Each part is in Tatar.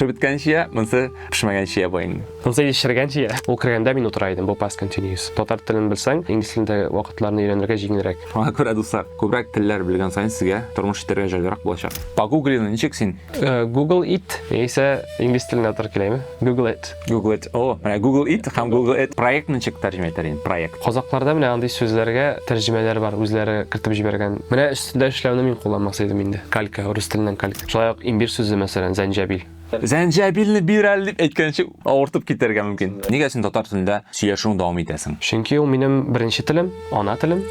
Пешеп беткән чия, монысы пешмәгән чия була инде. Монысы инде черегән чия. Ул кергәндә мин утыра идем, бу past continuous. Татар телен белсәң, инглиз телендә вакытларны өйрәнергә җиңелрәк. Шуңа күрә, дуслар, күбрәк телләр белгән саен сезгә тормыш итәргә җайлырак булачак. Погуглины ничек син? Google it, яисә инглиз теленә туры киләме? Google it. Google it. О, менә Google it һәм Google it. Проектны ничек тәрҗемә итәр идең? Проект. Казакларда менә андый сүзләргә тәрҗемәләр бар, үзләре кертеп җибәргән. Менә өстендә эшләүне мин кулланмас идем инде. Калька, рус теленнән калька. Шулай ук имбирь сүзе, мәсәлән, зәнҗәбил. Зәнҗәбилне бир әле дип әйткәнче авыртып китәргә мөмкин. Нигә син татар телендә сөйләшүен дәвам итәсең? Чөнки ул минем беренче телем, ана телем.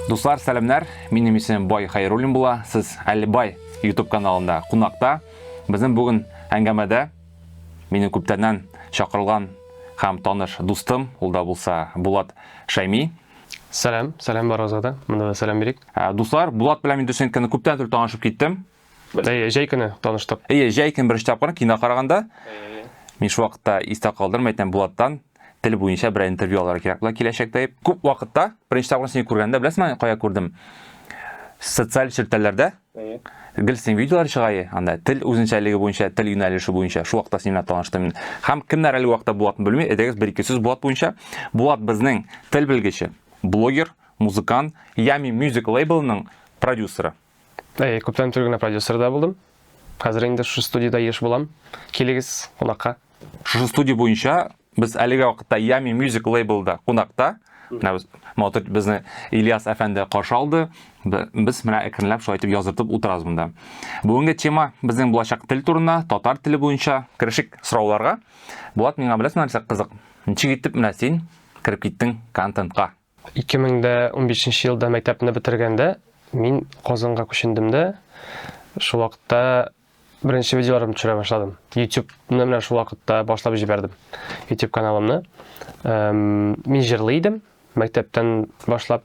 Дуслар, сәламнәр. Минем исемем Бай Хайруллин була. Сез Әлбай YouTube каналында кунакта. Безнең бүген әңгәмәдә минем күптәннән чакырылган һәм таныш дустым, ул да булса Булат Шәйми. Сәлам, сәлам барыгызга да. Монда да сәлам бирик. Дуслар, Булат белән мин дөресен әйткәндә күптән түгел танышып киттем. Әйе, җәй көне таныштык. Әйе, җәй көне беренче тапкыр кино караганда. Мин шул вакытта истә калдырмый әйтәм, Булаттан тел буенча берәр интервью алырга кирәк була киләчәктә дип. Күп вакытта беренче тапкыр сине күргәндә, беләсеңме, кая күрдем? Социаль челтәрләрдә гел синең видеолар чыга и, анда тел үзенчәлеге буенча, тел юнәлеше буенча. Шул вакытта синең белән таныштым мин. Һәм кемнәр әлеге вакытта Булатны белми, әйдәгез бер-ике сүз Булат буенча. Булат безнең тел белгече, блогер, музыкант, Yummy Music лейблының продюсеры. Әйе, күптән түгел генә продюсер да булдым. Хәзер инде шушы студиядә еш булам. Килегез кунакка. Шушы студия буенча без әлеге вакытта Yummy Music лейблда кунакта. Менә без матур безне Ильяс әфәнде каршы алды. Без менә әкренләп шулай итеп яздыртып утырабыз монда. Бүгенге тема безнең булачак тел турында, татар теле буенча. Керешик сорауларга. Булат, миңа беләсеңме нәрсә кызык? Ничек итеп менә син кереп киттең контентка? 2015 елда мәктәпне бетергәндә мин Казанга күчендем дә, шул вакытта беренче видеоларымны төшерә башладым. YouTube-ны менә шул вакытта башлап җибәрдем. YouTube каналымны. Мин җырлый идем мәктәптән башлап.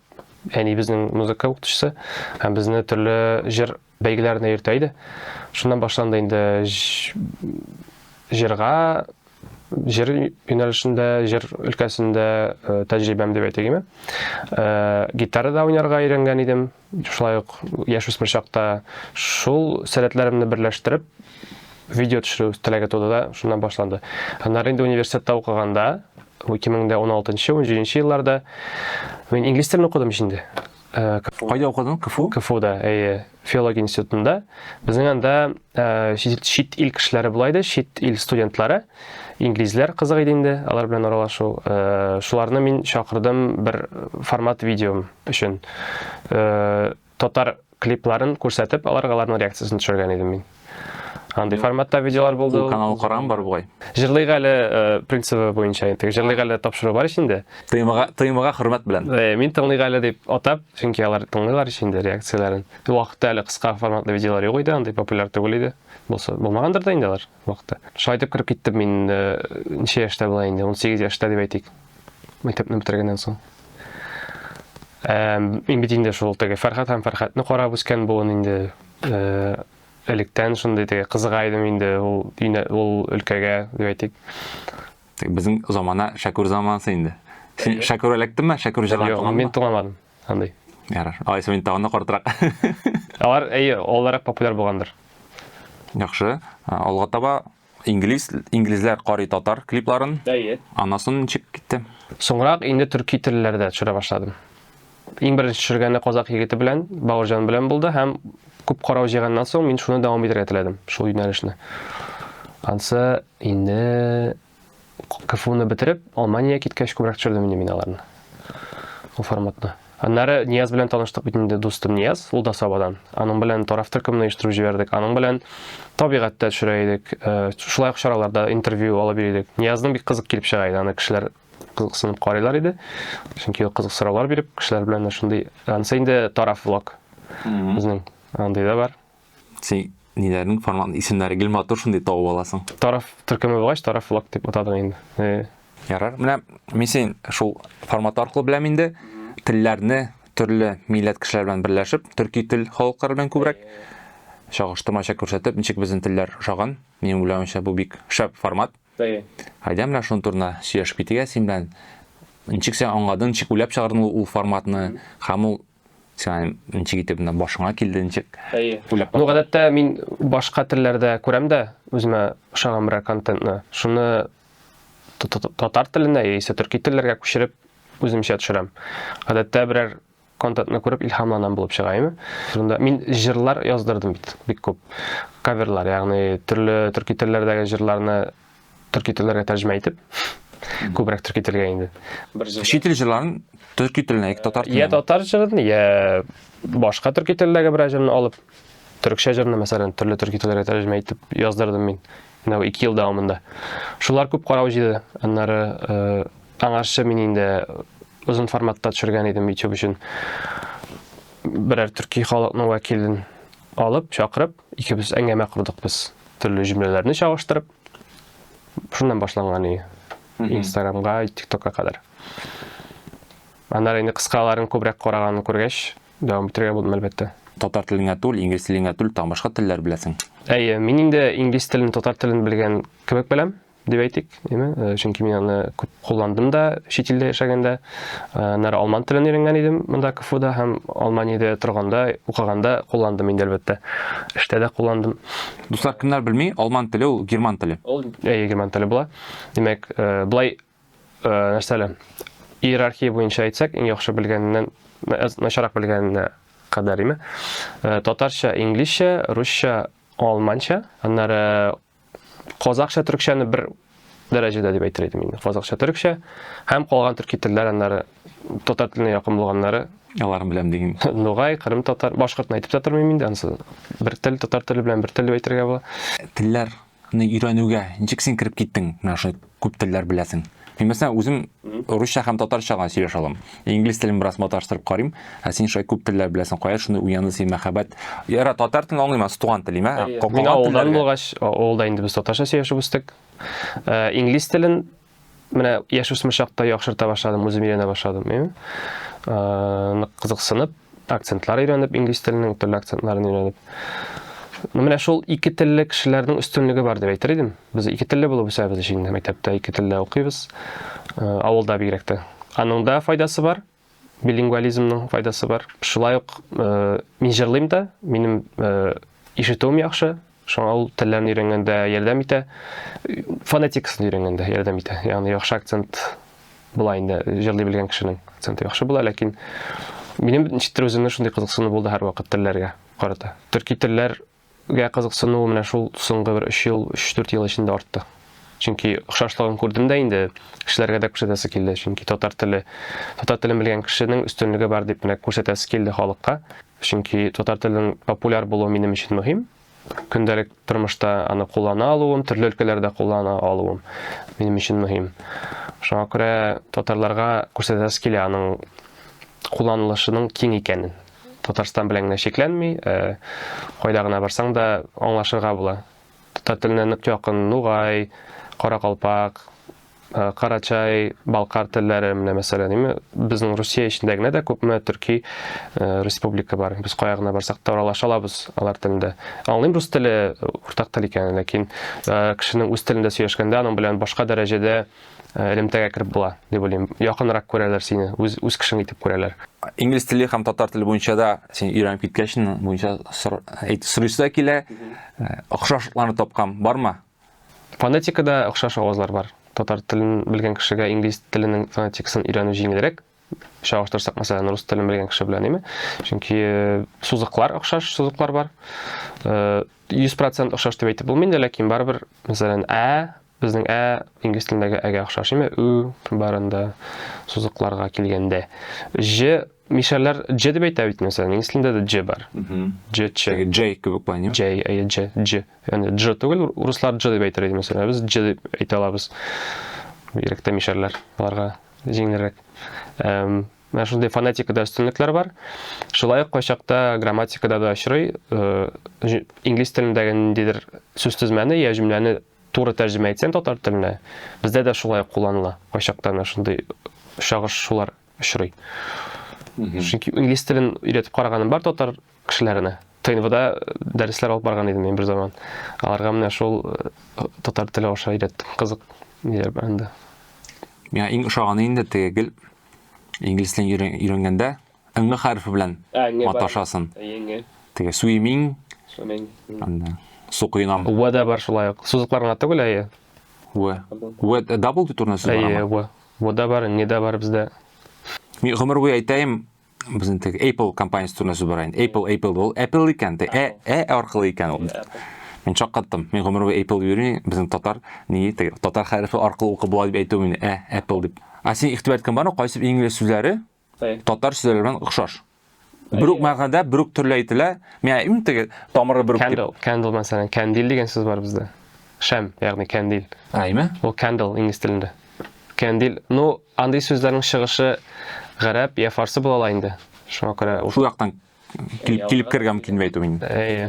Әни безнең музыка укытучысы һәм безне төрле җыр бәйгеләренә йөртә иде. Шуннан башланды инде җырга җыр юнәлешендә, җыр өлкәсендә э, тәҗрибәм дип әйтегеме. Э, гитарада уйнарга өйрәнгән идем. Шулай ук яшүсмер чакта шул сәләтләремне берләштереп видео төшерү теләге туды да, шуннан башланды. Аннары инде университетта укыганда, 2016-17 елларда мин инглиз телен укыдым инде. Э, Кайда укыдың? КФУ? КФУда, әйе, филология институтында. Безнең анда э, чит ил кешеләре була иде, чит ил студентлары, инглизләр кызык иде инде, алар белән аралашу. Э, шуларны мин чакырдым бер формат видео өчен. Татар клипларын күрсәтеп, аларга аларның реакциясен төшергән идем мин. Андый форматта видеолар булды. Ул канал караган бар бугай. Җырлыйк әле э, принцибы буенча инде. Җырлыйк әле тапшыру бар ич инде. Тыймага, тыймага хөрмәт белән. Э, мин тыңлыйк әле дип атап, чөнки алар тыңлыйлар ич инде реакцияләрен. Ул вакытта әле кыска форматлы видеолар юк иде, андый популяр түгел иде. Булса, булмагандыр да инде алар вакытта. Шулай итеп кереп киттем мин э, ничә яшьтә була инде? 18 яшьтә дип әйтик. Мәктәпне бетергәннән соң. Мин бит инде шул теге Фәрхәт һәм Фәрхәтне карап үскән буын инде. Э, электән шундый теге кызыга идем инде ул ул өлкәгә дип әйтик. Безнең замана Шәкүр заманасы инде. Син Шәкүр эләктеңме? Шәкүр җырын Юк, мин тыңламадым андый. Ярар. Алайса мин тагын да картрак. Алар әйе, аларак популяр булгандыр. Яхшы. Алга таба инглиз, инглизләр карый татар клипларын. Әйе. Аннан соң ничек китте? Соңрак инде төрки телләрдә төшерә башладым. Иң беренче төшергәне казак егете белән, Бауырҗан белән булды һәм күп карау җыйганнан соң мин шуны дәвам итәргә теләдем, шул юнәлешне. Ансы инде КФУны бетереп, Алманиягә киткәч күбрәк төшердем инде мин аларны. Ул форматны. Аннары Нияз белән таныштык бит инде, дустым Нияз, ул да Сабадан. Аның белән тараф төркемен оештырып җибәрдек. Аның белән табигатьтә төшерә идек. Э, шулай ук чараларда интервью алып йөри идек. Ниязның бик кызык килеп чыга иде, аны кешеләр кызыксынып карыйлар иде. Чөнки ул кызык сораулар биреп, кешеләр белән дә шундый, анысы инде тараф влог. Безнең андый да бар. Син ниләрнең формат исемнәре гел матур шундый табып аласың. Тараф төркеме булгач, тараф влог дип атадың инде. Э. Ярар. Менә мин син шул формат аркылы беләм инде. Телләрне төрле милләт кешеләр белән берләшеп, төрки тел халыклары белән күбрәк чагыштырмача күрсәтеп, ничек безнең телләр ошаган. Минем уйлавымча, бу бик шәп формат. Әйе. Әйдә менә шуның турында сөйләшеп китик ә син белән. Ничек син аңладың, ничек уйлап чыгардың ул форматны һәм ул Сиңа ничек итеп менә башыңа килде, ничек? Әйе. Уйлап Ну, гадәттә мин башка телләрдә күрәм дә үземә ошаган берәр контентны. Шуны татар теленә яисә төрки телләргә күчереп үземчә төшерәм. Гадәттә берәр контентны күреп илһамланам булып чыга, әйеме? Шунда мин җырлар яздырдым бит, бик күп. Каверлар, ягъни төрле төрки телләрдәге җырларны төрки телләргә тәрҗемә итеп, күбрәк төрки телгә инде. Чит ил җырларын төрки теленә, яки татар теленә. Я татар җырын, я башка төрки телдәге берәр җырны алып, төрекчә җырны, мәсәлән, төрле төрки телләргә тәрҗемә итеп яздырдым мин. Менә 2 ел дәвамында. Шулар күп карау җыйды. Аннары э, аңарчы мин инде озын форматта төшергән идем YouTube өчен. Берәр төрки халыкның вәкилен алып, чакырып, икебез әңгәмә кордык без. Төрле җөмләләрне чагыштырып. Шуннан башланган и Инстаграмга, ТикТокка кадәр. Аннары инде кыскаларын күбрәк караганын күргәч, дәвам итәргә булдым, әлбәттә. Татар телен генә түгел, инглиз телен генә түгел, тагын башка телләр беләсең. Әйе, мин инде инглиз телен, татар телен белгән кебек беләм, дип әйтик, әйеме? Э, чөнки мин аны күп кулландым да чит илдә яшәгәндә. Э, аннары алман телен өйрәнгән идем монда КФУда һәм Алманиядә торганда, укыганда кулландым инде, әлбәттә. Эштә дә кулландым. Дуслар, кемнәр белми, алман теле ул герман теле. Ул әйе, герман теле була. Димәк, э, былай нәрсә әле? Иерархия буенча әйтсәк, иң яхшы белгәненнән начаррак белгәненә кадәр, име? Татарча, инглизчә, русча, алманча, аннары Казакча, төркчәне бер дәрәҗәдә дип әйтер идем инде. Казакча, төркчә һәм калган төрки телләр аннары татар теленә якын булганнары. Аларын беләм диген. Нугай, кырым татар, башкортны әйтеп тә тормыйм инде, анысы бер тел, татар теле белән бер тел дип әйтергә була. Телләрне өйрәнүгә ничек син кереп киттең? Менә шулай күп телләр беләсең. Мин мәсәлән үзем русча һәм татарча гына сөйләшә алам. Инглиз телен бераз маташтырып карыйм. Ә син шулай күп телләр беләсең. Кая шундый уянды син мәхәббәт? Яра, татар телен аңлыйм, анысы туган тел, име? Мин авылдан булгач, авылда инде без татарча сөйләшеп үстек. Э, инглиз телен менә яшүсмер чакта яхшырта башладым, үзем өйрәнә башладым. Э, нык кызыксынып, акцентлар өйрәнеп, инглиз теленең төрле акцентларын өйрәнеп. Ну, менә шул ике телле кешеләрнең өстенлеге бар дип әйтер идем. Без ике телле булып үсәбез ич инде, мәктәптә ике телдә укыйбыз. Э, авылда бигрәк тә. Аның да файдасы бар, билингвализмның файдасы бар. Шулай ук э, мин җырлыйм да, минем э, ишетүем яхшы, шуңа ул телләрне өйрәнгәндә ярдәм итә. Фонетикасын өйрәнгәндә ярдәм итә. Ягъни яхшы акцент була инде, җырлый белгән кешенең акценты яхшы була, ләкин минем ничектер үземнең шундый кызыксыну булды һәрвакыт телләргә карата. Төрки телләргә кызыксыну менә шул соңгы бер 3 ел, 3-4 ел эчендә артты. Чөнки охшашлыгын күрдем дә инде, кешеләргә дә күрсәтәсе килде. Чөнки татар теле, татар телен белгән кешенең өстенлеге бар дип менә күрсәтәсе килде халыкка. Чөнки татар теленең популяр булуы минем өчен мөһим. Көндәлек тормышта аны куллана алуым, төрле өлкәләрдә куллана алуым минем өчен мөһим. Шуңа күрә татарларга күрсәтәсе килә аның кулланылышының киң икәнен. Татарстан белән генә чикләнми, э, кайда гына барсаң да аңлашырга була. Татар теленә нык якын нугай, каракалпак, Э, карачай, балкар телләре, менә мәсәлән, име, безнең Русия эчендә генә дә күпме төрки э, республика бар. Без кая гына барсак та аралаша алабыз алар телендә. Аңлыйм рус теле э, уртак тел икәнен, ләкин кешенең үз телендә сөйләшкәндә аның белән башка дәрәҗәдә элемтәгә кереп була дип уйлыйм. Якынрак күрәләр сине, үз үз кешең итеп күрәләр. Инглиз теле һәм татар теле буенча да син өйрәнеп киткәч, буенча сорыйсы да килә. Охшашлыкларны тапкан бармы? Фонетикада охшаш авазлар бар. Татар телен белгән кешегә инглиз теленең фонетикасын өйрәнү җиңелрәк. Чагыштырсак, мәсәлән, рус телен белгән кеше белән, әйме? Чөнки э, сузыклар охшаш, сузыклар бар. 100% э, охшаш дип әйтеп булмый инде, ләкин барыбер, мәсәлән, ә безнең ә инглиз телендәге әгә охшаш, әйме? Ү барында сузыкларга килгәндә. Ж Мишәрләр Дж дип әйтә бит, мәсәлән, инглиз телендә дә Дж бар. Дж, Ч. Дж кебек була, не? Дж, әйе, Дж, Дж. Ягъни Дж түгел, руслар Дж дип әйтер иде, мәсәлән, без Дж дип әйтә алабыз. Бигрәк тә мишәрләр, аларга җиңелрәк. Менә шундый фонетикада өстенлекләр бар. Шулай ук кайчакта грамматикада да очрый. Э, инглиз телендәге ниндидер сүз тезмәне я җөмләне туры тәрҗемә итсәң татар теленә, бездә дә шулай ук кулланыла. Кайчакта менә шундый чагышулар очрый. Чөнки инглиз телен өйрәтеп караганым бар татар кешеләренә. ТНВда дәресләр алып барган идем мин бер заман. Аларга менә шул э, татар теле аша өйрәттем. Кызык ниләр бар анда. Миңа иң ошаганы инде теге гел инглиз телен өйрәнгәндә Ңы хәрефе белән маташасың. Теге суимиң. Суимиң. Анда су коенам. В да бар шулай ук. Сузыклар гына түгел, әйе. В. В W турында сүз барамы? Әйе, В. В да бар, Ң дә бар бездә. Мин гомер буе әйтәем, безнең теге Apple компаниясе турында сүз бара инде. Apple, Apple ул Apple икән, те Э, Э аркылы икән ул. Мин шаккаттым. Мин гомер буе Apple йөрим, безнең татар ни теге татар хәрефе аркылы укып була дип әйтү мин Э, Apple дип. Ә син игътибар иткән бармы, кайсы инглиз сүзләре татар сүзләре белән охшаш? Бер үк мәгънәдә, бер үк төрле әйтелә. Мин әйтмим теге тамыры бер үк дип. Candle, candle мәсәлән, кәндил дигән сүз бар бездә. Шәм, ягъни кәндил. Әйме? Ул candle инглиз телендә. Кәндил. Ну, андый сүзләрнең чыгышы гарәп я фарсы була ала инде. Шуңа күрә шул яктан килеп, килеп керергә мөмкин дип әйтү инде. Әйе.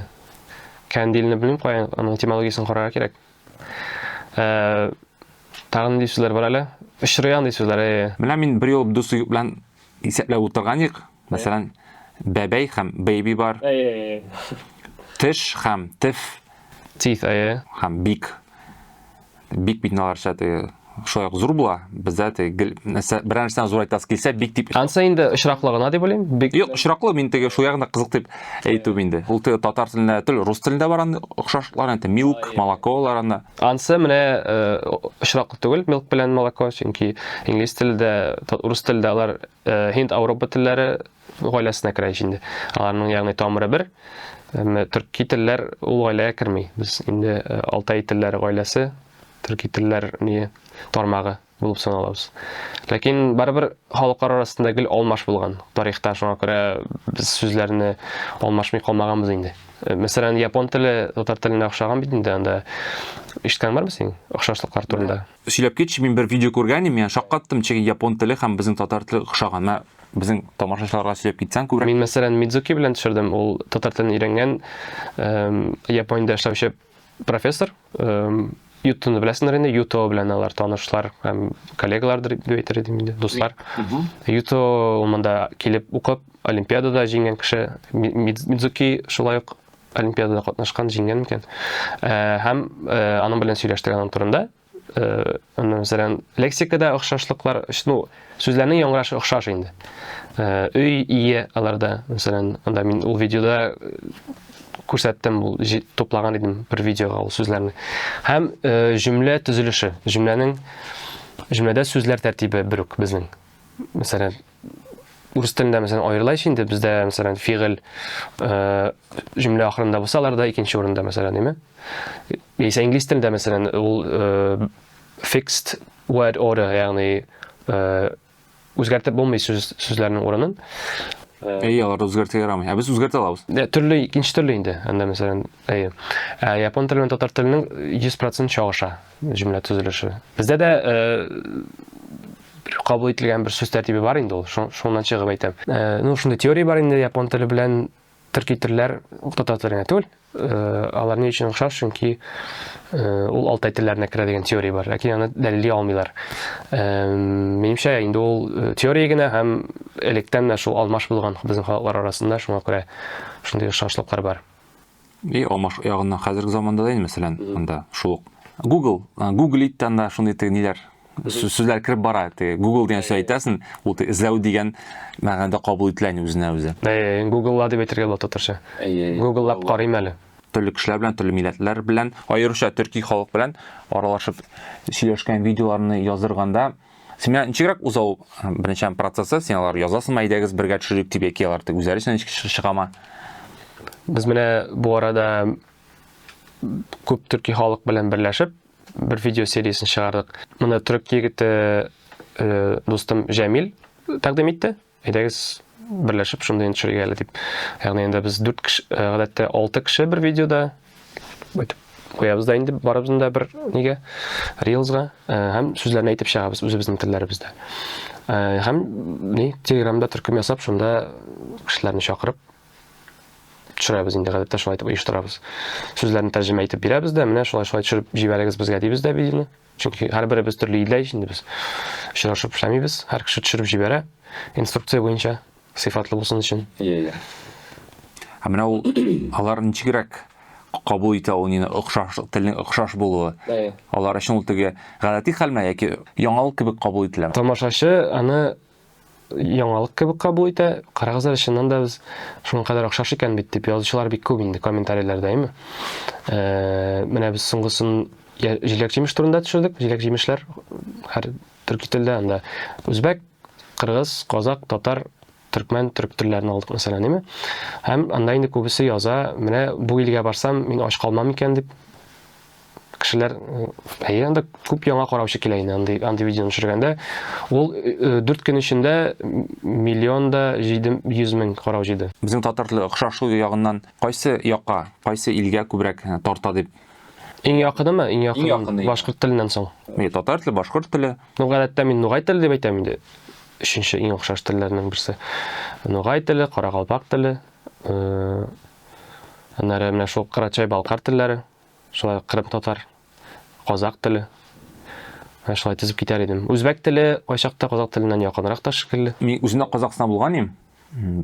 Кәндилне белмим каян, аның этимологиясен карарга кирәк. Э, тагын нинди сүзләр бар әле? Очрый андый сүзләр, әйе. Менә мин бер юлы дус егет белән исәпләп утырган идек. Мәсәлән, бәбәй һәм baby бар. Әйе. Теш һәм теф. Teeth, әйе. Һәм бик. Бик бит аларча теге шулай ук зур була. Бездә теге гел нәрсә берәр нәрсәне зурайтасы килсә, бик дип. Ансы инде очраклы гына дип уйлыйм. Бик Юк, очраклы мин теге шул ягында кызык дип әйтүем инде. Ул теге татар телендә түгел, рус телендә бар андый охшашлыклар, инде milk, молоко анда. Ансы менә э, очраклы түгел, milk белән молоко, чөнки инглиз телендә, рус телендә алар э, һинд-Ауропа телләре гаиләсенә керә ич инде. Аларның ягъни тамыры бер. Әмма төрки телләр ул гаиләгә керми. Без инде э, Алтай телләре гаиләсе, төрки телләр ни тармагы булып саналабыз. Ләкин барыбер халыклар арасында гел алмаш булган тарихта, шуңа күрә без сүзләрне алмашмый калмаганбыз инде. Э, мәсәлән, япон теле татар теленә охшаган бит инде, анда ишеткән бармы син охшашлыклар турында? Сөйләп китче, мин бер видео күргән идем, мин шаккаттым, чөнки япон теле һәм безнең татар теле охшаган. Менә безнең тамашачыларга сөйләп китсәң күбрәк. Мин, мәсәлән, Мидзуки белән төшердем, ул татар телен өйрәнгән, Япониядә эшләүче профессор. Ютоны беләсеңдер инде, Юто белән алар танышлар һәм коллегалардыр дип әйтер идем инде, дуслар. Юто ул монда килеп укып, олимпиадада җиңгән кеше. Мидзуки шулай ук олимпиадада катнашкан, җиңгән микән. Һәм аның белән сөйләштек аның турында. Анда, мәсәлән, лексикада охшашлыклар, ну, сүзләрнең яңгырашы охшаш инде. Өй, ие аларда, мәсәлән, анда мин ул видеода күрсәттем, ул туплаган идем бер видеога ул сүзләрне. Һәм җөмлә төзелеше, җөмләнең җөмләдә сүзләр тәртибе бер үк безнең. Мәсәлән, урыс телендә мәсәлән аерыла ич инде, бездә мәсәлән фигыль э, җөмлә ахырында булса, аларда икенче урында мәсәлән, әйме? Яисә инглиз телендә мәсәлән ул э, fixed word order, ягъни э, үзгәртеп булмый сүз сүзләрнең урынын. Әйе, аларда үзгәртергә ярамый. Ә без үзгәртә алабыз. Төрле, икенче төрле инде. Анда мәсәлән, әйе. Ә япон теле белән татар теленең 100% чагыша җөмлә төзелеше. Бездә дә бер кабул ителгән бер сүз тәртибе бар инде ул, шуннан чыгып әйтәм. Э, ну, шундый теория бар инде, япон теле белән төрки телләр татар теленә түгел. Э, алар ни өчен охшаш? Чөнки э, ул алтай телләренә керә дигән теория бар, ләкин аны дәлилли алмыйлар. Минемчә, инде ул теория генә һәм электән дә шул алмаш булган безнең халыклар арасында, шуңа күрә шундый охшашлыклар бар. И алмаш ягыннан хәзерге заманда да инде, мәсәлән, анда шул ук Google, Google итте анда шундый теге ниләр сүзләр кереп бара. Теге Google дигән сүз әйтәсең, ул теге эзләү дигән мәгънәдә кабул ителә инде үзенә үзе. Әйе, Google-ла дип әйтергә була татарча. Google-лап карыйм әле. Төрле кешеләр белән, төрле милләтләр белән, аеруча төрки халык белән аралашып сөйләшкән видеоларны яздырганда, Син менә ничегрәк уза ул беренче процессы? Син алар язасыңмы, әйдәгез бергә төшерик дип, яки алар үзләре өчен ничек чыгама? Без менә бу арада күп төрки халык белән берләшеп бер видео сериясен чыгардык. Моны төрек егете э, дустым Җәмил тәкъдим итте. Әйдәгез берләшеп шундыйны төшерик әле дип. Ягъни инде без дүрт кеше, э, гадәттә алты кеше бер видеода әйтеп куябыз да инде барыбызны да бер нигә рилсга э, һәм сүзләрне әйтеп чыгабыз үзебезнең телләребездә. Э, һәм ни Телеграмда төркем ясап, шунда кешеләрне чакырып төшерәбез инде гадәттә шулай итеп оештырабыз. Сүзләрне тәрҗемә итеп бирәбез дә, менә шулай шулай төшереп җибәрегез безгә дибез дә видеоны. Чөнки һәрберебез төрле илдә ич инде без. Очрашып эшләмибез, һәр кеше төшереп җибәрә инструкция буенча, сыйфатлы булсын өчен. Иә, иә. Ә менә ул алар ничегрәк кабул итә ул нины охшаш телнең охшаш булуы? Алар өчен ул теге гадәти хәлме яки яңалык кебек кабул ителәме? Тамашачы аны яңалык кебек кабул итә. Карагыз әле, чыннан да без шуның кадәр охшаш икән бит дип язучылар бик күп инде комментарийләрдә, әйме? Э, менә без соңгысын җиләк-җимеш турында төшердек. Җиләк-җимешләр һәр төрки телдә анда үзбәк, кыргыз, казак, татар, төркмән, төрк телләрен алдык, мәсәлән, әйме? Һәм анда инде күбесе яза, менә бу илгә барсам, мин ач калмам икән дип. Кешеләр, әйе, анда күп яңа караучы килә инде андый, андый видеоны төшергәндә. Ул 4 көн эчендә миллион да 700 мең карау җыйды. Безнең татар теле охшашлыгы ягыннан кайсы якка, кайсы илгә күбрәк тарта дип? Иң якынымы? Иң якын, Иң якыны. Башкорт теленнән соң. Мин татар теле, башкорт теле. Ну, гадәттә мин нугай теле дип әйтәм инде. Өченче иң охшаш телләрнең берсе. Нугай теле, каракалпак теле, аннары менә шул карачай-балкар телләре, шулай кырым татар, казак теле. Менә шулай тезеп китәр идем. Үзбәк теле кайчакта казак теленнән якынрак та шикелле. Мин үзем дә Казахстанда булган идем.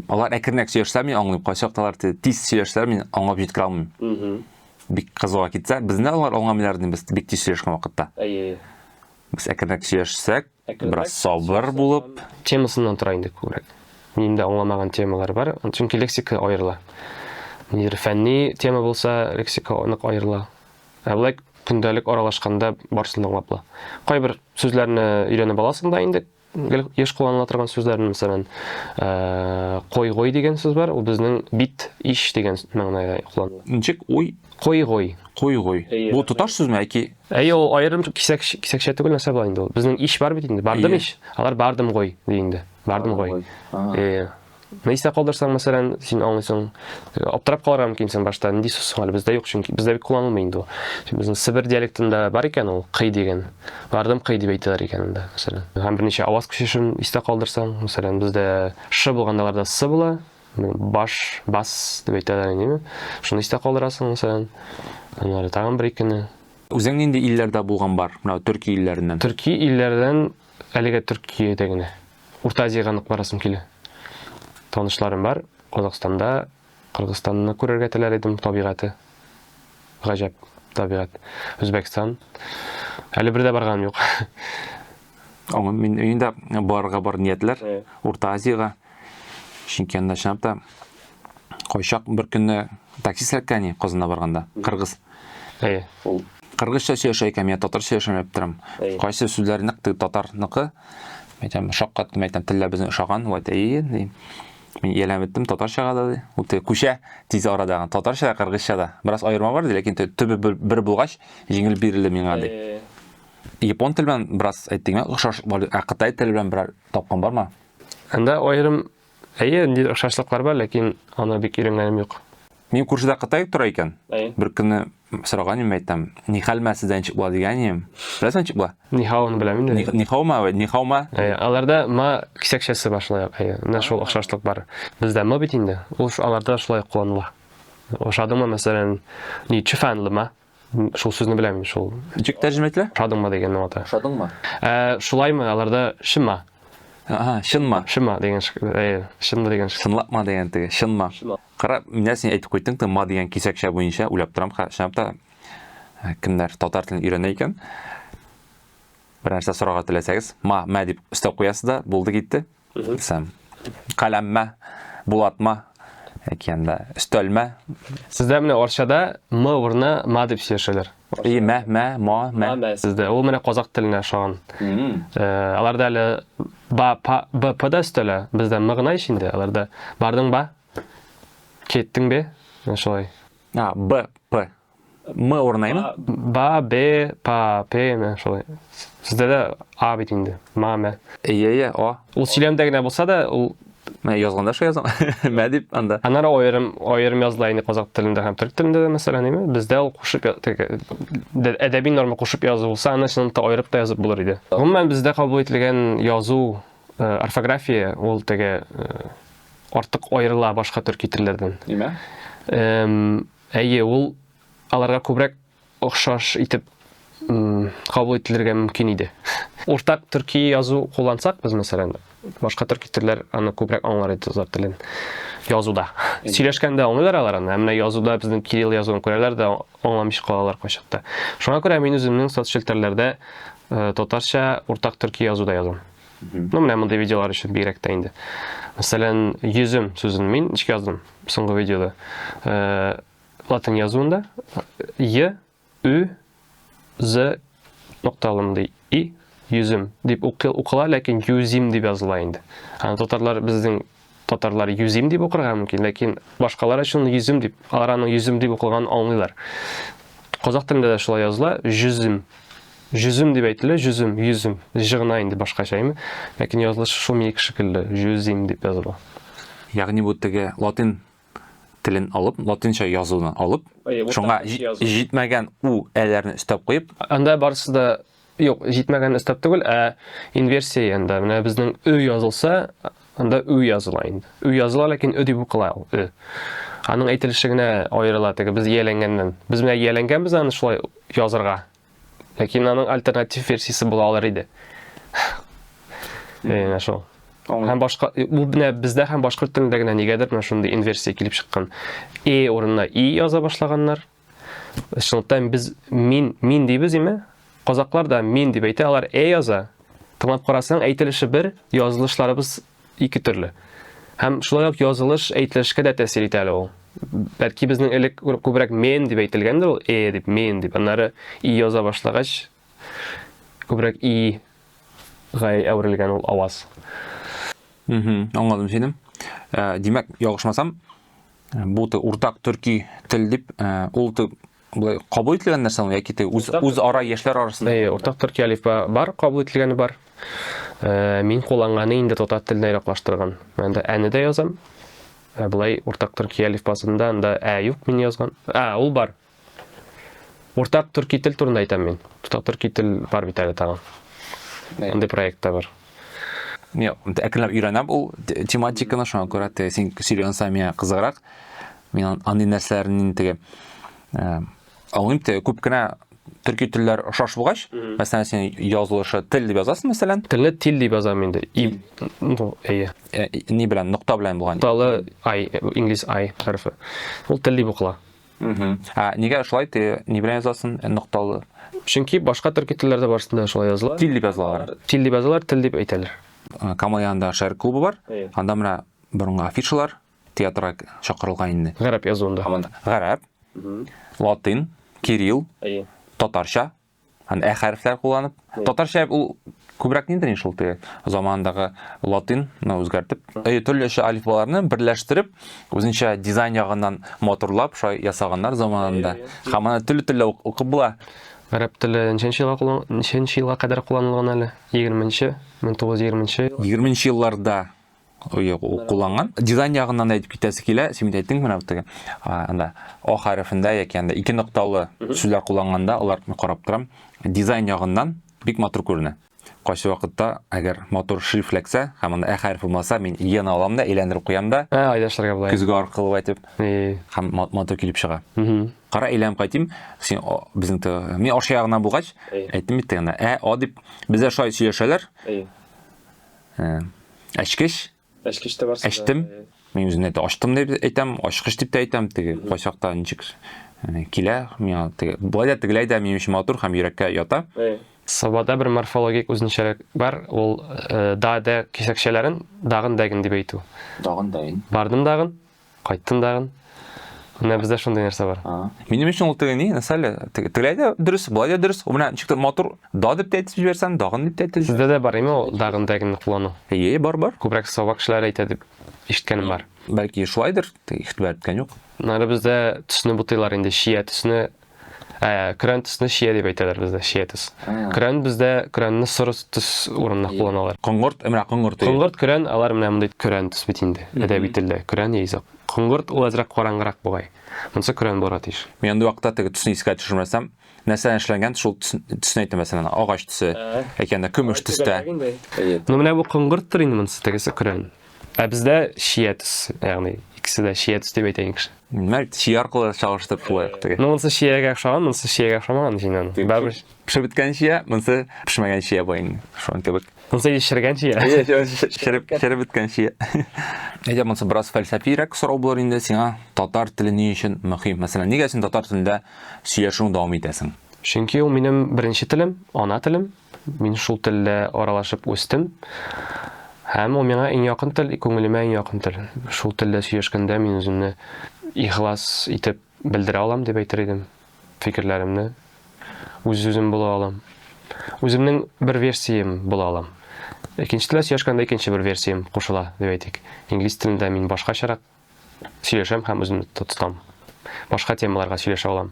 Алар әкренрәк сөйләшсә, мин аңлыйм. Кайчакта алар тиз сөйләшсәләр, мин аңлап җиткерә алмыйм. Бик кызуга китсә, безне алар аңламыйлар дим, без бик тиз сөйләшкән вакытта. Әйе. Без әкренрәк сөйләшсәк, бераз сабыр булып. Темасыннан тора инде күбрәк. Минем дә аңламаган темалар бар, чөнки лексика аерыла. Ниндидер фәнни тема булса, лексика нык аерыла. Ә болай көндәлек аралашканда барысын да аңлап була. Кайбер сүзләрне өйрәнеп аласың да инде, гел еш кулланыла торган сүзләрне, мәсәлән, койгой дигән сүз бар, ул безнең бит, иш дигән мәгънәдә кулланыла. Ничек? Уй? Койгой. Койгой. Бу тоташ сүзме, яки? Әйе, ул аерым кисәк, кисәкчә түгел, нәрсә була инде ул. Безнең иш бар бит инде, бардым иш. Алар бардым гой ди инде. Бардым гой. Әйе. Ны истә калдырсаң, мәсәлән, син аңлыйсың, аптырап калырга мөмкинсең башта, нинди сүз соң әле, бездә юк, чөнки бездә бик кулланылмый инде ул. Чөнки безнең Себер диалектында бар икән ул, кый дигән. Бардым кый дип әйтәләр икән анда, мәсәлән. Һәм берничә аваз күчешен истә калдырсаң, мәсәлән, бездә ш булганда аларда с була, баш, бас дип әйтәләр инде. Шуны истә калдырасың, мәсәлән. Аннары тагын бер икене. Үзең нинди илләрдә булган бар? Менә төрки илләреннән. Төрки илләрдән әлегә Төркиядә генә. Урта Азиягә нык барасым килә. Танышларым бар. Казахстанда, Кыргызстанны күрергә теләр идем, табигате. Гаҗәп табигать. Үзбәкстан. Әле бер дә барганым юк. Аңа мин мин дә барырга бар ниятләр Урта Азиягә. Чөнки анда чынлап та кайчак бер көнне такси эләккән Казанда барганда, кыргыз. Әйе. Ул кыргызча сөйләшә икән, мин татарча сөйләшәм дип торам. Кайсы сүзләр нәкъ теге татарныкы. Әйтәм, шаккаттым, әйтәм, телләр безнең ошаган, ул әйтә, ие, ди. Мин ияләнеп беттем татарчага да, ди. Ул теге күчә тиз арада, татарча да, кыргызча да. Бераз аерма бар, ди, ләкин төбе бер булгач, җиңел бирелде миңа, ди. Япон теле белән бераз әйттеңме, охшаш бар, ә кытай теле белән берәр тапкан бармы? Анда аерым, әйе, ниндидер охшашлыклар бар, ләкин аны бик өйрәнгәнем юк. Минем күршедә кытай тора икән. Бер көнне сораган идем, әйтәм, нихәлмә сездә ничек була дигән идем. Беләсең ничек була? Нихауны беләм инде. Нихаума, нихаума? Әйе, аларда ма кисәкчәсе бар шулай ук. Әйе, менә шул охшашлык бар. Бездә ма бит инде, ул аларда шулай ук кулланыла. Ошадыңмы, мәсәлән, ни чүфәнлеме? Шул сүзне беләм мин, шул. Ничек тәрҗемә ителә? Ошадыңмы дигән аңлата. Ошадыңмы? Ә, шулаймы, аларда шыма. Ага, чынма. Шыма дигән, әйе, чынмы дигән. Чынлапма дигән теге, чынма. Кара, менә син әйтеп куйдың, ма дигән кисәкчә буенча уйлап торам, чынлап та кемнәр татар телен өйрәнә икән. Бер нәрсә сорарга теләсәгез, ма, мә дип өстәп куясыз да, булды китте. Сәм. Каләммә, булатма, яки анда өстәлмә. Сездә менә Арчада м урынына ма дип сөйләшәләр. И, мә, мә, ма, мә. Ма, мә сездә. Ул менә казак теленә ошаган. Э, аларда әле ба, па, б, п да өстәлә. Бездә м гына ич инде. Аларда бардың ба? Кеттең бе? Менә шулай. А, б, п. М урынаймы? Ба, бе, па, пе, менә шулай. Сездә дә а бит инде. Ма, мә. Әйе, әйе, а. Ул сөйләмдә генә булса да, ул Менә язганда шулай язам. Мә дип анда. Аннары аерым, аерым языла инде казак телендә һәм төрек телендә дә, мәсәлән, әйме? Бездә ул кушып теге әдәби норма кушып язу булса, аны чынлап та аерып та язып булыр иде. Гомумән, бездә кабул ителгән язу, э, орфография, ул теге э, артык аерыла башка төрки телләрдән. Нимә? Әйе, ул аларга күбрәк охшаш итеп кабул ителергә мөмкин иде. Уртак төрки язу куллансак без, мәсәлән, башка төрки телләр аны күбрәк аңлар иде татар телен язуда. Сөйләшкәндә аңлыйлар алар аны, ә менә язуда безнең кирилл язуын күрәләр дә аңламыйча калалар кайчакта. Шуңа күрә мин үземнең соцчелтәрләрдә э, татарча уртак төрки язуда язам. Ну, менә мондый видеолар өчен бигрәк тә инде. Мәсәлән, йөзем сүзен мин ничек яздым соңгы видеода? Э, латин язуында Е, Ү, З нокталы мондый И, йөзем дип укыла, ләкин юзим дип языла инде. Аны татарлар безнең татарлар юзим дип укырга мөмкин, ләкин башкалар өчен йөзем дип, алар аның йөзем дип укылганын аңлыйлар. Казак телендә дә шулай языла, жүзем. Жүзем дип әйтелә, жүзем, йөзем. Ж гына инде башкача, әйме? Ләкин язылышы шул минеке шикелле, жүзим дип языла. Ягъни бу теге латин телен алып, латинча язуны алып, шуңа җитмәгән у әләрне өстәп куеп. Анда барысы да юк, җитмәгән өстәп түгел, ә инверсия анда. Менә безнең ө язылса, анда ү языла инде. Ү языла, ләкин ө дип укыла ул, ө. Аның әйтелеше генә аерыла теге без ияләнгәннән. Без менә ияләнгәнбез аны шулай язырга. Ләкин аның альтернатив версиясе була алыр иде. Менә шул. Һәм башка бу менә бездә һәм башкорт телендә генә нигәдер менә шундый инверсия килеп чыккан. Э урынына и яза башлаганнар. Чынлыкта без мин, мин дибез име? Казаклар да мин дип әйтә, алар э яза. Тыңлап карасаң, әйтелеше бер, язылышларыбыз ике төрле. Һәм шулай ук язылыш әйтелешкә дә тәэсир итә әле ул. Бәлки безнең элек күбрәк мен дип әйтелгәндер ул, э дип, мен дип. Аннары и яза башлагач, күбрәк и га әверелгән ул аваз. Аңладым сине. Э, димәк, ялгышмасам, бу уртак төрки тел дип, э, ул болай кабул ителгән нәрсә ул яки теге үз үзара яшьләр арасында? Әйе, уртак төрки әлифба бар, кабул ителгәне бар. Э, мин кулланганы инде татар теленә яраклаштырган. Мин анда әне дә язам. Ә болай уртак төрки әлифбасында анда ә юк мин язган. Ә, ул бар. Уртак төрки тел турында әйтәм мин. Уртак төрки тел бар бит әле тагын. Андый проект та бар. Мин әкренләп өйрәнәм ул тематиканы, шуңа күрә теге син сөйләгән саен миңа кызыграк. Мин андый нәрсәләрне теге э, аңлыйм, теге күп кенә төрки телләр охшаш булгач, мәсәлән, син язылышы тел дип язасың, мәсәлән. Телне тил дип язам инде. И, ну, әйе. Э, ни белән, нокта белән булган. Нокталы ай, инглиз ай хәрефе. Ул тел дип укыла. Ә нигә шулай ти ни белән язасың э, нокталы? Чөнки башка төрки телләрдә барысында шулай языла. Тил дип язылалар. Тил дип язалар, тел дип әйтәләр. Э, Камал янында шәһәр клубы бар. Анда менә борынгы афишалар театрга чакырылган инде. Гарәп язуында. Гарәп, латин, кирилл, татарча, Һәм ә хәрефләр кулланып. Татарча ул күбрәк нидер инде шул теге заманындагы латинны үзгәртеп, э, төрлечә алифбаларны берләштереп, үзенчә дизайн ягыннан матурлап шулай ясаганнар заманында. Һәм аны төрле-төрле укып була. Гарәп теле ничәнче елга куллан, ничәнче елга кадәр кулланылган әле? 20-нче, 1920-нче. 20-нче елларда кулланган. Дизайн ягыннан да әйтеп китәсе килә. Син бит әйттең менә теге анда О хәрефендә яки анда ике нокталы сүзләр кулланганда алар карап торам. Дизайн ягыннан бик матур күренә. Кайсы вакытта әгәр матур шрифт эләксә һәм анда Ә хәрефе булмаса, мин Е-ны алам да әйләндереп куям да. Ә, әйләштерергә була. Көзге аркылы әйтеп. Һәм матур килеп чыга. Кара әйләнеп кайтыйм. Син безнең мин Арча ягыннан булгач, әйттем бит теге Ә, О дип бездә шулай сөйләшәләр. Әчкеч. Әчкеч тә бар. Әчтем. Мин үзем әйтә, ачтым дип әйтәм, ачкыч дип тә әйтәм, теге кайчакта ничек килә миңа теге. Болай да тегеләй дә минем өчен матур һәм йөрәккә ята. Сабада бер морфологик үзенчәлек бар, ул да, дә кисәкчәләрен дагын дәген дип әйтү. Дагын дәген. Бардым дагын. Кайттым дагын. Менә бездә шундый нәрсә бар. Минем өчен ул теге ни, нәрсә әле? Теге тегеләй дә дөрес, болай да дөрес. Ул менә ничектер матур да дип тә әйтеп җибәрсәң, дагын дип тә әйтеп. Сездә дә бар име ул дагын дәгенне куллану? Әйе, бар, бар. Күбрәк Саба кешеләре әйтә дип ишеткәнем бар. Бәлки шулайдыр, игътибар иткән юк. Аннары бездә төсне бутыйлар инде, чия төсне Ә, көрән төсне чия дип әйтәләр бездә, чия төс. Көрән бездә көрәнне соры төс урынына кулланалар. Коңгырт, менә коңгырт. Коңгырт көрән, алар менә мондый көрән төс бит инде, әдәби телдә. Көрән яисә коңгырт ул әзрәк караңгырак бугай. Монысы көрән булырга тиеш. Мин андый вакытта теге төсне искә төшермәсәм, нәрсәдән эшләнгән, шул төсне әйтәм, мәсәлән, агач төсе, яки анда көмеш төстә. Ну менә бу коңгырттыр инде монысы, тегесе көрән. Ә бездә чия төс, ягъни икесе дә чия төс дип әйтә инде кеше. Менә чия аркылы чагыштырып шулай ук теге. Ну, монысы чиягә охшаган, монысы чиягә охшамаган инде аның. Барыбер. Пешеп беткән чия, монысы пешмәгән чия була инде. Шуның кебек. Монысы инде черегән чия. Череп, череп беткән чия. Әйдә, монысы бераз фәлсәфирәк сорау булыр инде сиңа. Татар теле ни өчен мөһим? Мәсәлән, нигә син татар телендә сөйләшүне дәвам итәсең? Чөнки ул минем беренче телем, ана телем. Мин шул телдә аралашып үстем. Һәм ул миңа иң якын тел, күңелемә иң якын тел. Шул телдә сөйләшкәндә мин үземне ихлас итеп белдерә алам дип әйтер идем фикерләремне. Үз-үзем була алам. Үземнең бер версиям була алам. Икенче телдә сөйләшкәндә икенче бер версиям кушыла, дип әйтик. Инглиз телендә мин башкачарак сөйләшәм һәм үземне тотам. Башка темаларга сөйләшә алам.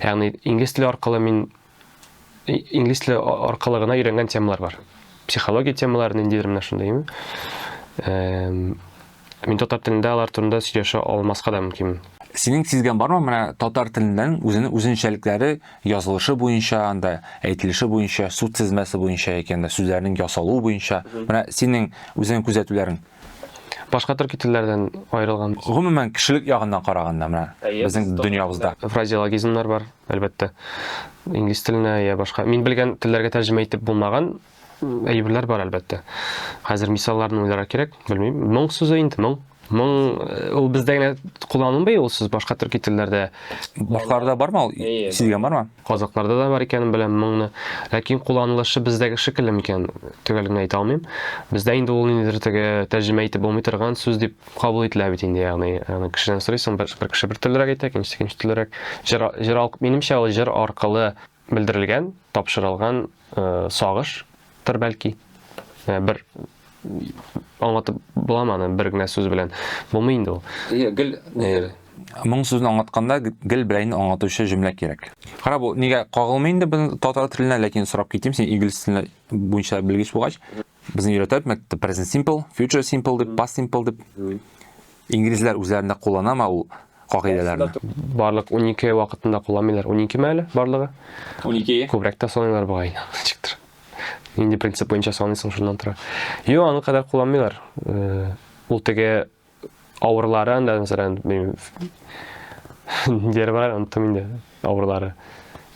Ягъни инглиз теле аркылы мин инглиз теле аркылы гына өйрәнгән темалар бар. Психология темалары ниндидер менә шундый. Мин татар телендә алар турында сөйләшә алмаска да мөмкин. Синең сизгән бармы, менә татар теленнән үзенең үзенчәлекләре язылышы буенча, анда әйтелеше буенча, сүз тезмәсе буенча яки анда сүзләрнең ясалуы буенча. Менә синең үзеңнең күзәтүләрең. Башка төрки телләрдән аерылган. Гомумән, кешелек ягыннан караганда, менә безнең дөньябызда. Фразеологизмнар бар, әлбәттә. Инглиз теленә я башка. Мин белгән телләргә тәрҗемә итеп булмаган әйберләр бар, әлбәттә. Хәзер мисалларны уйларга кирәк, белмим. Моң сүзе инде, моң. Моң э, ул бездә генә кулланылмый ул сүз, башка төрки телләрдә. Башкаларда бармы ул? Сизгән бармы? Казакларда да бар икәнен беләм моңны. Ләкин кулланылышы бездәге шикелле микән, төгәл генә әйтә алмыйм. Бездә инде ул ниндидер теге тәрҗемә итеп булмый торган сүз дип кабул ителә бит инде, ягъни аны кешедән сорыйсың, бер, бер кеше бер төрлерәк әйтә, икенчесе икенче төрлерәк. Җыр, җыр, минемчә, ул җыр аркылы белдерелгән, тапшырылган э, сагыштыр бәлки. Э, бер аңлатып буламы аны бер генә сүз белән? Булмый инде ул. Иә, гел моң сүзен аңлатканда гел берәйне аңлатучы җөмлә кирәк. Кара, бу нигә кагылмый инде безнең татар теленә, ләкин сорап китим, син инглиз теленә буенча белгеч булгач, безне өйрәтә мәктәптә present simple, future simple дип, past simple дип. Инглизләр үзләрендә кулланамы ул кагыйдәләрне? Барлык 12 вакытында кулланмыйлар. 12 ме әле барлыгы? 12. Күбрәк тә саныйлар бугай. Ничектер. Нинди принцип буенча саныйсың, шуннан тора. Юк, аны кадәр кулланмыйлар. Э, ул теге авырлары анда, мәсәлән, белмим, ниндиләре бар, оныттым инде авырлары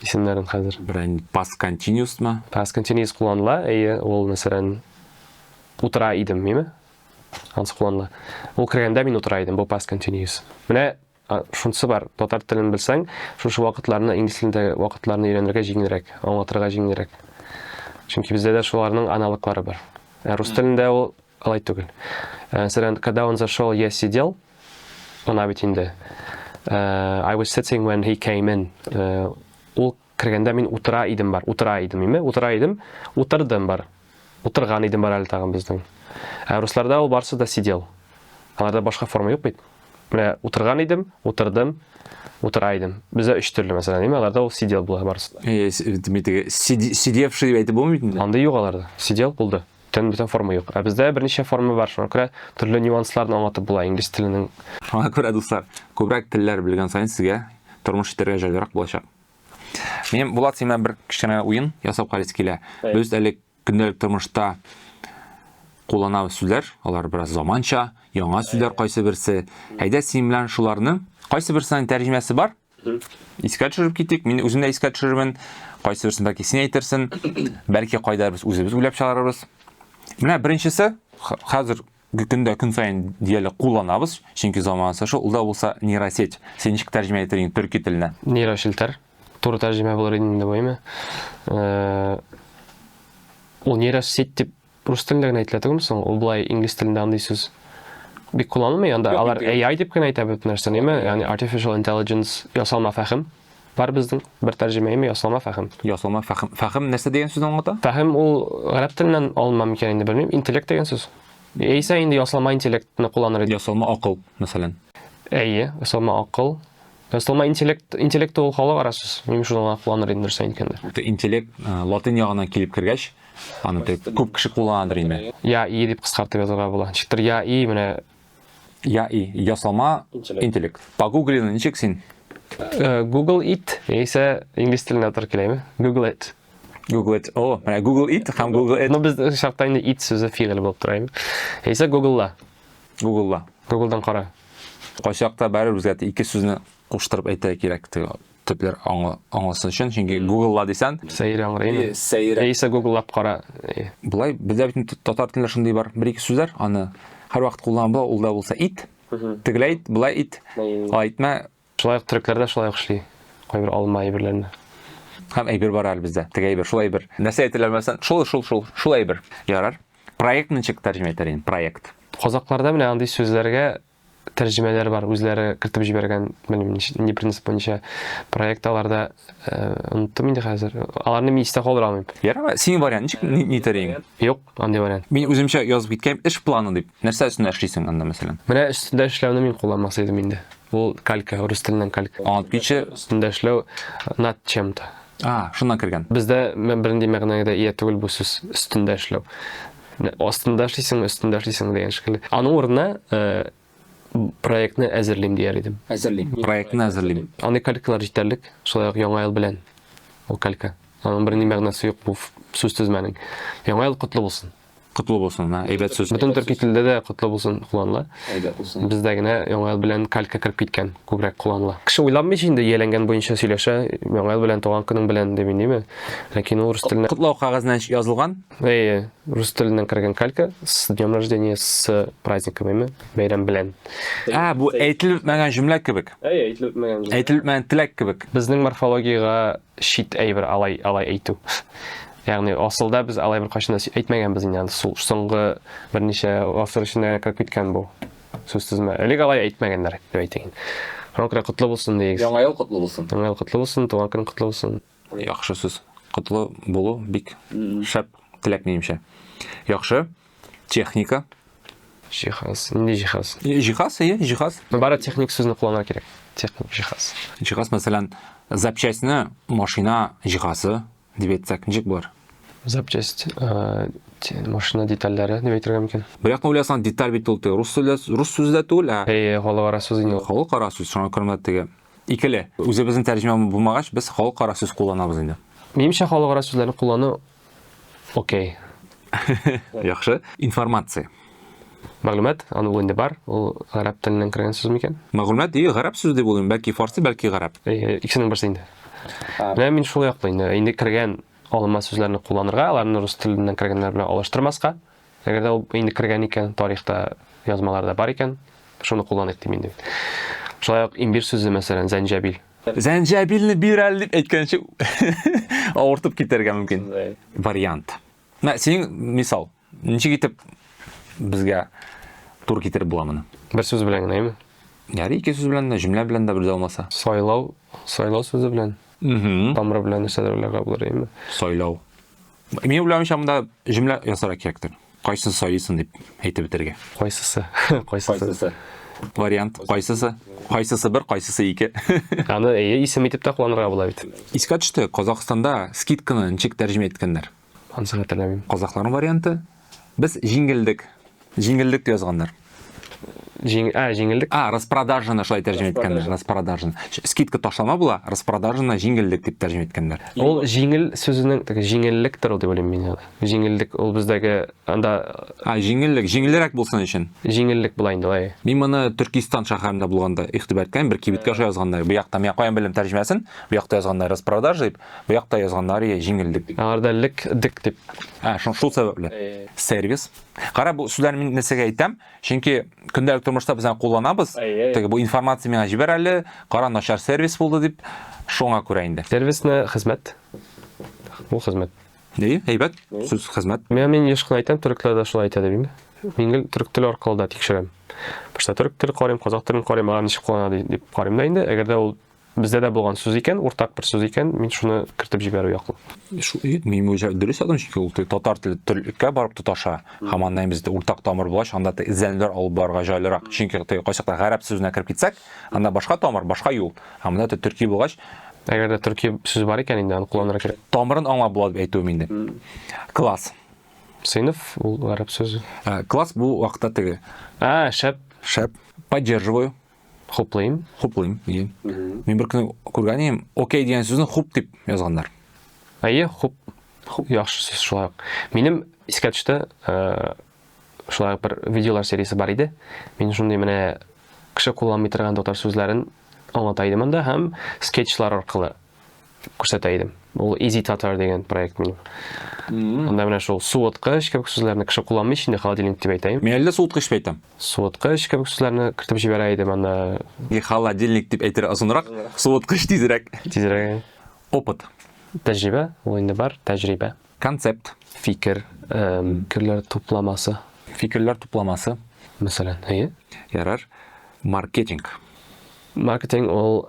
исемнәрен хәзер. Берән past continuous мы? Past continuous кулланыла, әйе, ул мәсәлән утыра идем, миме? Ансы кулланыла. Ул кергәндә мин утыра идем, бу past continuous. Менә шунысы бар, татар телен белсәң, шушы вакытларны, инглиз телендәге вакытларны өйрәнергә җиңелрәк, аңлатырга җиңелрәк. Чөнки бездә дә шуларның аналоглары бар. Ә рус телендә ул алай түгел. Ә, мәсәлән, когда он зашел, я сидел, она бит инде. Ә, I was sitting when he came in. Ә, ул кергәндә мин утыра идем бар, утыра идем, име? Утыра идем, утырдым бар. Утырган идем бар әле тагын безнең. Ә русларда ул барсы да сидел. Аларда башка форма юк бит. Менә утырган идем, утырдым, утыра идем. Бездә өч төрле мәсәлән, әйме? Аларда ул сидел була барысы да. Э, теге сидевший дип әйтеп булмый бит инде. Андый юк аларда. Сидел булды. Бүтән бүтән форма юк. Ә бездә берничә форма бар, шуңа күрә төрле нюансларны аңлатып була инглиз теленең. Шуңа күрә, дуслар, күбрәк телләр белгән саен сезгә тормыш итәргә җайлырак булачак. Минем Булат синең белән бер кечкенә уен ясап карыйсы килә. Без әле көндәлек тормышта кулланабыз сүзләр, алар бераз заманча, яңа сүзләр кайсы берсе. Әйдә синең белән шуларны кайсы берсенең тәрҗемәсе бар? Искә төшереп китик. Мин үзем дә искә төшерермен. Кайсы берсен бәлки син әйтерсең, бәлки кайда без үзебез уйлап чыгарырбыз. Менә беренчесе, хәзер көндә көн саен диярлек кулланабыз, чөнки заманасы шул, ул да булса нейросеть. Син ничек тәрҗемә итер идең төрки теленә? Нейрочелтәр. Туры тәрҗемә булыр иде инде бу, әйме? Э, ул нейросеть дип рус телендә генә әйтелә түгелме соң? Ул болай инглиз телендә андый сүз бик кулланылмый. Анда алар AI дип кенә әйтә бөтен нәрсәне, әйме? Ягъни artificial intelligence, ясалма фәһем. Бар безнең бер тәрҗемә әйме, ясалма фәһем. Ясалма фәһем. Фәһем нәрсә дигән сүзне аңлата? Фәһем ул гарәп теленнән алынма микән инде белмим. Интеллект дигән сүз. Яисә инде ясалма интеллектны кулланыр идек. Ясалма акыл, мәсәлән. Әйе, ясалма акыл. Ясалма интеллект, интеллект ул халыкара сүз. Мин шуны гына кулланыр идем дөресен әйткәндә. Интеллект э, латин ягыннан килеп кергәч, аны күп кеше кулланадыр инде. Я и дип кыскартып язарга була. Ничектер я и менә Я и ясалма интеллект. Погуглины ничек син? Э, Google it, яисә инглиз теленә туры киләме? Google it. Google it. О, менә Google it һәм Google it. Ну, без шартта инде it сүзе фигыль булып тора инде. Яисә Google-ла. Google-ла. Google-дан кара. Кайчакта бәрібер безгә ике сүзне куштырып әйтергә кирәк төпләр аңласын өчен, чөнки Google-ла дисән, сәер яңгырый. Сәер. Яисә Google-лап кара. Болай бездә бит татар телендә шундый бар, бер-ике сүзләр, аны һәрвакыт кулланып була, ул да булса ит. Тегеләй ит, былай ит, алай итмә. Шулай ук төрекләрдә шулай ук эшли. Кайбер алма әйберләрне. Һәм әйбер бар әле бездә. Теге әйбер, шул әйбер. Нәрсә әйтәләр мәсәлән? Шул, шул, шул, шул әйбер. Ярар. Проект ничек тәрҗемә итәр идең? Проект. Казакларда менә андый сүзләргә тәрҗемәләр бар, үзләре кертеп җибәргән, белмим, нинди принцип буенча проект аларда э, оныттым инде хәзер. Аларны мин истә калдыра алмыйм. Ярар, синең вариант ничек ни итәр идең? Юк, андый вариант. Мин үземчә язып киткән эш планы дип. Нәрсә өстендә эшлисең анда мәсәлән? Менә өстендә эшләүне мин кулланмас идем инде. Ул калька, рус теленнән калька. Аңлаткычы Өстендә эшләү над чем-то. А, шуннан кергән. Бездә бернинди мәгънәгә дә ия түгел бу сүз өстендә эшләү. Астында эшлисең, өстендә эшлисең дигән шикелле. Аның урынына э, проектны әзерлим дияр идем. Әзерлим. Проектны әзерлим. Андый калькалар җитәрлек, шулай ук Яңа ел белән ул калька. Аның бернинди мәгънәсе юк бу сүз төзмәнең. Яңа ел котлы булсын. Котлы булсын, ә, әйбәт сүз. Бөтен төрки телдә дә котлы булсын кулланыла. Әйбәт булсын. Бездә генә Яңа ел белән калька кереп киткән, күбрәк кулланыла. Кеше уйланмыйча инде ияләнгән буенча сөйләшә, Яңа ел белән, туган көнең белән дип инде, Ләкин ул рус теленә Котлау кәгазенә язылган. Әйе, рус теленнән кергән калька с днем рождения, с праздником, әйме? Бәйрәм белән. Ә, бу әйтелеп бетмәгән җөмлә кебек. Әйе, әйтелеп бетмәгән җөмлә. Әйтелеп бетмәгән теләк кебек. Безнең морфологиягә чит әйбер алай алай әйтү. Ягъни асылда без алай беркайчан да әйтмәгәнбез инде. Аны соңгы берничә гасыр эчендә генә кереп киткән бу сүз тезмә. Элек алай әйтмәгәннәр дип әйтәйин. Шуңа күрә котлы булсын диегез. Яңа ел котлы булсын. Яңа ел котлы булсын, туган көн котлы булсын. Яхшы сүз. Котлы булу бик шәп теләк минемчә. Яхшы. Техника. Җиһаз. Нинди җиһаз? Җиһаз, әйе, җиһаз. Бары техник сүзне кулланырга кирәк. Техник җиһаз. Җиһаз, мәсәлән, запчастьны машина җиһазы дип әйтсәк, ничек булыр? Запчасть, э, машина детальләре дип әйтергә мөмкин. Бер яктан уйласаң, деталь бит ул теге рус сүзе, рус сүзе дә түгел, ә Әйе, халыкара сүз инде ул. Халыкара сүз, шуңа күрә менә теге икеле. Үзебезнең тәрҗемә булмагач, без халыкара сүз кулланабыз инде. Минемчә, халыкара сүзләрне куллану Окей. Яхшы. Информация. Мәгълүмат, аны ул инде бар. Ул гарәп теленнән кергән сүз микән? Мәгълүмат, и, гарәп сүзе дип уйлыйм. Бәлки фарсы, бәлки гарәп. Икесенең берсе инде. Менә мин шул яклы инде. Инде кергән алынма сүзләрне кулланырга, аларны рус теленнән кергәннәр белән алыштырмаска. Әгәр дә ул инде кергән икән, тарихта, язмаларда бар икән, шуны кулланыйк дим инде. Шулай ук имбир сүзе, мәсәлән, зәнҗәбил. Зәнҗәбилне бир әле дип әйткәнче авыртып китәргә мөмкин. Вариант. Менә синең мисал. Ничек итеп безгә туры китереп була моны? Бер сүз белән генә, әйме? Ярый, ике сүз белән дә, җөмлә белән дә бер алмаса. Сайлау, сайлау сүзе белән. Тамыры белән нәрсәдер уйларга булыр, әйме? Сайлау. Мин уйлавымча, монда җөмлә ясарга кирәктер. Кайсысын сайлыйсың дип әйтеп бетерергә. Кайсысы? Кайсысы? Вариант кайсысы? Кайсысы бер, кайсысы ике. Аны әйе, исем итеп тә кулланырга була бит. Искә төште, Казахстанда скидканы ничек тәрҗемә иткәннәр? Анысын хәтерләмим. Казахларның варианты без җиңелдек. Җиңелдек дип язганнар. Җиң, а, җиңелдек. А, распродажаны шулай тәрҗемә иткәннәр. Распродажаны. Скидка ташлама була, распродажаны җиңелдек дип тәрҗемә иткәннәр. Ул җиңел сүзенең теге җиңеллектер ул дип уйлыйм мин. Җиңелдек ул бездәге анда А, җиңеллек, җиңелрәк булсын өчен. Җиңеллек була инде алай. Мин моны Төркистан шәһәрендә булганда игътибар иткән, бер кибеткә шулай язганнар. Бу якта мин каян белим тәрҗемәсен? Бу якта язганнар распродажа дип, бу якта язганнар җиңелдек дип. Аларда лек, дек дип. А, шул, шул сәбәпле. Сервис. Кара, бу сүзләрне мин нәрсәгә әйтәм? Чөнки көндәлек тормышта без аны кулланабыз. Теге бу информация миңа җибәр әле, кара, начар сервис булды дип, шуңа күрә инде. Сервисны хезмәт. Бу хезмәт. Ни, әйбәт, сүз хезмәт. Мин мин еш кына әйтәм, төрекләр дә шулай әйтә дип инде. Мин гел төрек теле аркылы да тикшерәм. Башта төрек теле карыйм, казах телен карыйм, алар ничек куллана дип карыйм да инде. Әгәр дә ул Бездә дә булган сүз икән, уртак бер сүз икән, мин шуны кертеп җибәрү яклы. Шу, мин уйлыйм, дөрес адым, чөнки ул татар теле төрлеккә барып тоташа, һәм аннан бездә уртак тамыр булгач, анда эзләнүләр алып барырга җайлырак. Чөнки теге кайчакта гарәп сүзенә кереп китсәк, анда башка тамыр, башка юл. Ә монда төрки булгач, Әгәр дә төрки сүз бар икән инде, аны кулланырга кирәк. Тамырын аңлап була дип әйтүем инде. Класс. Сыйныф ул гарәп сүзе. Класс бу вакытта теге. А, шәп. Шәп. Поддерживаю. Хуплыйм. Хуплыйм, ие. Мин бер көн күргән идем, окей дигән сүзне хуп дип язганнар. Әйе, хуп. Хуп яхшы сүз шулай ук. Минем искә төште, э, шулай ук бер видеолар сериясе бар иде. Мин шундый менә кеше кулланмый торган татар сүзләрен аңлата идем анда һәм скетчлар аркылы күрсәтә идем. Ул Easy Tatar дигән проект минем. Анда менә шул суыткыч кебек сүзләрне кеше кулланмый инде, холодильник дип әйтәем. Мин әллә суыткыч дип әйтәм. Суыткыч кебек сүзләрне кертеп җибәрә идем анда. И холодильник дип әйтер озынрак, суыткыч тизрәк. Тизрәк. Опыт. Тәҗрибә, ул инде бар, тәҗрибә. Концепт. Фикер, фикерләр тупламасы. Фикерләр тупламасы. Мәсәлән, әйе. Ярар. Маркетинг. Маркетинг ул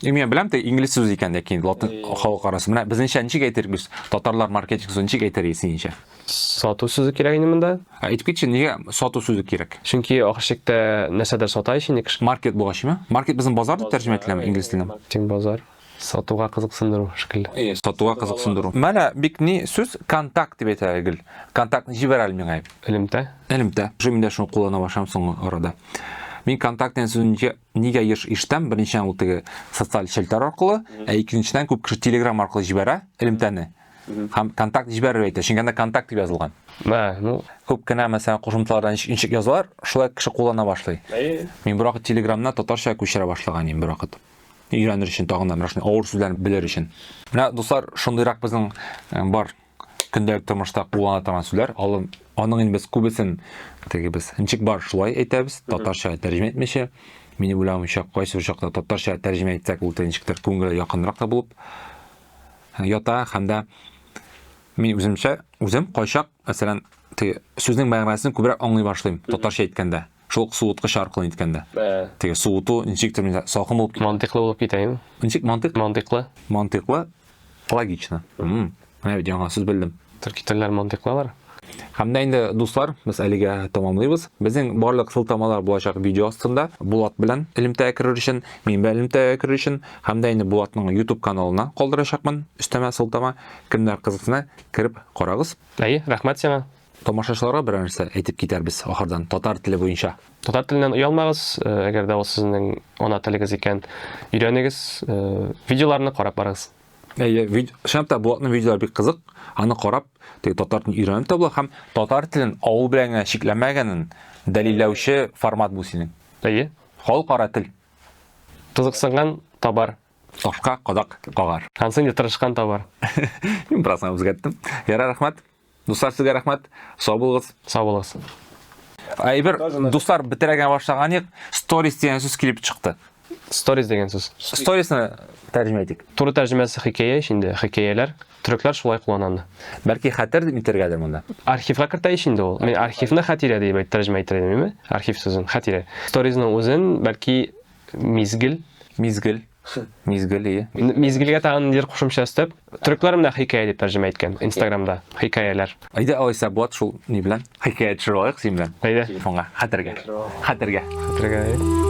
Мин беләм, те инглиз сүзе икән, ләкин латын халык арасы. Менә безнеңчә ничек әйтер без? Татарлар маркетинг сүзен ничек әйтер синеңчә? Сату сүзе кирәк инде монда. Әйтеп китче, нигә сату сүзе кирәк? Чөнки ахыр чиктә нәрсәдер сата ич инде кеше. Маркет булгач, Маркет безнең базар дип тәрҗемә ителәме инглиз теленә? Маркетинг базар. Сатуга кызыксындыру шикелле. Әйе, сатуга кызыксындыру. Менә бик ни сүз контакт дип әйтәләр гел. Контактны җибәр әле миңа дип. Элемтә. Элемтә. Шул мин дә шуны куллана башлам соңгы арада. Мин контакт дигән сүзне нигә, нигә еш ишетәм? Беренчедән ул теге социаль челтәр аркылы, ә икенчедән күп кеше Telegram аркылы җибәрә элемтәне. Һәм контакт җибәрергә әйтә, чөнки анда контакт дип язылган. Мә, ну, Күп кенә, мәсәлән, кушымталарда ничек, ничек язалар, шулай кеше куллана башлый. Мин бервакыт Телеграмны татарча күчерә башлаган идем бервакыт. Өйрәнер өчен тагын да менә шундый авыр сүзләрне белер өчен. Менә, дуслар, шундыйрак безнең э, бар көндәлек тормышта куллана торган сүзләр. Алым, аның инде без күбесен теге без ничек бар шулай әйтәбез, татарча тәрҗемә итмичә. Минем уйлавымча, кайсы бер чакта татарча тәрҗемә итсәк, ул ничектер күңелгә якынрак та булып э, ята һәм дә мин үземчә, үзем кайчак, мәсәлән, теге сүзнең мәгънәсен күбрәк аңлый башлыйм татарча әйткәндә. Шул ук суыткыч аркылы әйткәндә. Теге суыту ничектер менә салкын булып китә. Мантыйклы булып китә, инде. Ничек мантыйк? Мантыйклы. Мантыйклы, логично. Менә бит яңа сүз белдем. Төрки телләр мантыйклы алар. Һәм дә инде, дуслар, без әлегә тәмамлыйбыз. Безнең барлык сылтамалар булачак видео астында. Булат белән элемтәгә керер өчен, мин белән элемтәгә керер өчен, һәм дә инде Булатның YouTube каналына калдырачакмын өстәмә сылтама. Кемнәр кызыксына, кереп карагыз. Әйе, рәхмәт сиңа. Тамашачыларга берәр нәрсә әйтеп китәрбез ахырдан, татар теле буенча. Татар теленнән оялмагыз, э, әгәр дә ул сезнең ана телегез икән, өйрәнегез, э, видеоларны карап барыгыз. Әйе, вид... чынлап та Булатның видеолары бик кызык. Аны карап, теге татар телен өйрәнеп тә була һәм татар телен авыл белән генә чикләнмәгәнен дәлилләүче формат бу синең. Әйе. Халыкара тел. Кызыксынган табар. Ташка кадак кагар. Ансы инде тырышкан табар. Мин бераз гына үзгәрттем. Ярар, рәхмәт. Дуслар, сезгә рәхмәт. Сау булыгыз. Сау булыгыз. Әйбер, дуслар, бетерәгә башлаган идек, сторис дигән сүз килеп чыкты. Сторис дигән сүз. Сторисны тәрҗемә итик. Туры тәрҗемәсе хикәя ич инде, хикәяләр. Төрекләр шулай куллана аны. Бәлки хәтер дип итергәдер монда. Архивка кертә ич инде ул. Мин архивны хәтирә дип әйт, тәрҗемә итер идем, әйеме? Архив сүзен, хәтирә. Сторисның үзен бәлки мизгел. Мизгел. Мизгел, ие. Мизгелгә тагын ниндидер кушымча өстәп, төрекләр менә хикәя дип тәрҗемә иткән Инстаграмда. Хикәяләр. Әйдә, алайса, Булат, шул ни белән? Хикәя төшереп алыйк син белән. Әйдә. Телефонга, хәтергә. Хәтергә. Хәтергә, әйе.